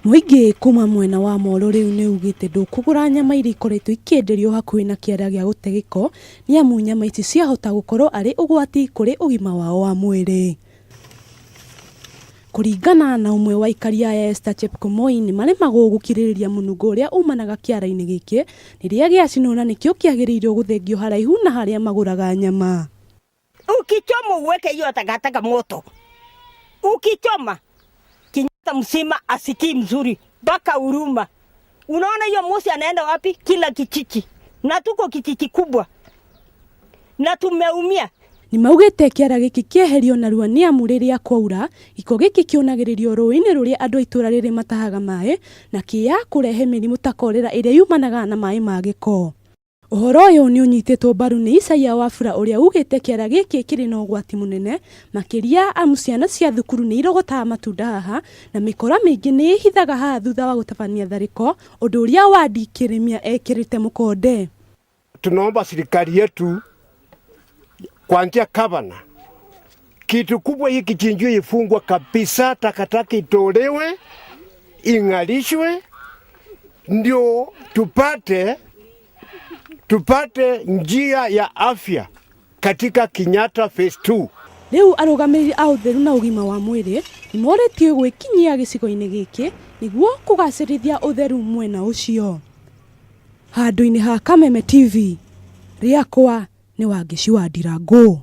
Mũingĩ kuma mwena wa Molo rĩu nĩ ugĩte ndũkũgũra nyama iria ikoretwo ikĩenderio hakuhĩ na kĩara gĩa gũte gĩko nĩamu nyama ici ciahota gũkorwo arĩ ũgwati kũrĩ ũgima wao wa mwĩrĩ. Kũringana na ũmwe wa aikari aya Esther Chepkomoi nĩ maremagwo gũkirĩrĩria mũnungo ũrĩa umanaga kĩara-inĩ gĩkĩ rĩrĩa gĩacinwo na nĩkĩo kĩagĩrĩirwo gũthengio haraihu na harĩa magũraga nyama. Ukichoma uweke hiyo takataka moto, ukichoma Kenyatta mzima asikii mzuri mpaka huruma. Unaona hiyo moshi anaenda wapi? Kila kijiji, na tuko kijiji kubwa na tumeumia. Nĩ maugĩte kĩara gĩkĩ kĩeherio narua nĩ amu rĩrĩa kwaura gĩko gĩkĩ kĩonagĩrĩrio rũĩ-inĩ rũrĩa andũ a itũra rĩrĩ matahaga maĩ na kĩya kũrehe mĩrimũ ta korera ĩrĩa yumanaga na maĩ ma gĩko. Ũhoro ũyũ nĩ ũnyitĩtwo mbaru nĩ Isaia Wafula ũrĩa ugĩte kĩara gĩkĩ kĩrĩ na ũgwati mũnene makĩria amu ciana cia thukuru nĩ irogotaga matunda haha na mĩkora mĩingĩ nĩ ĩhithaga haha thutha wa gũtabania tharĩko ũndũ ũrĩa Wandi Kĩrĩmia ekĩrĩte mũkonde. Tunaomba serikali yetu kuanzia gavana, kitu kubwa hii kichinjio ifungwe kabisa, takataka itolewe, ing'alishwe, ndio tupate njia ya afya katika Kenyatta Phase 2. Rĩu arũgamĩrĩri a ũtheru na ũgima wa mwĩrĩ nĩ morĩtio gwĩkinyia gĩcigo-inĩ gĩkĩ nĩguo kũgacĩrithia ũtheru mwena ũcio. Handũ-inĩ ha Kameme TV, rĩakwa nĩ Wangeci wa Ndirangũ.